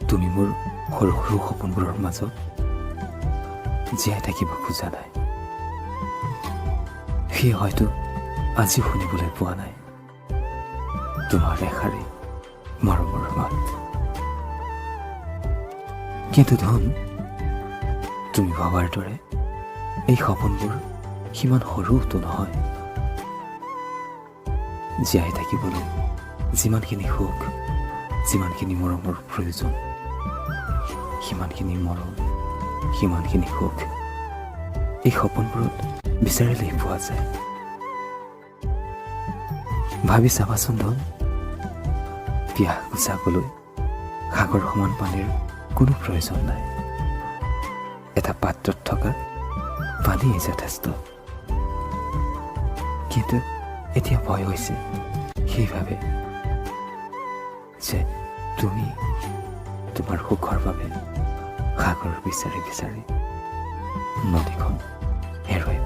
তুমি মোৰ সৰু সৰু সপোনবোৰৰ মাজত জীয়াই থাকিব খোজা নাই। সেয়ে হয়তো আজি শুনিবলৈ পোৱা নাই তোমাৰ এষাৰি মৰমৰ মাত। কিন্তু ধন, তুমি ভবাৰ দৰে এই সপোনবোৰ সিমান সৰুতো নহয়। জীয়াই থাকিবলৈ যিমানখিনি সুখ, যিমানখিনি মৰমৰ প্ৰয়োজন, সিমানখিনি মৰম, সিমানখিনি সুখ এই সপোনবোৰত বিচাৰিলেই পোৱা যায়। ভাবি চাবাচোন ধন, পিয়াহ গুচাবলৈ সাগৰ সমান পানীৰ কোনো প্ৰয়োজন নাই। এটা পাত্ৰত থকা পানীয়েই যথেষ্ট। কিন্তু এতিয়া ভয় হৈছে সেইবাবে যে তুমি তোমাৰ সুখৰ বাবে সাগৰ বিচাৰি বিচাৰি নদীখন হেৰুৱাই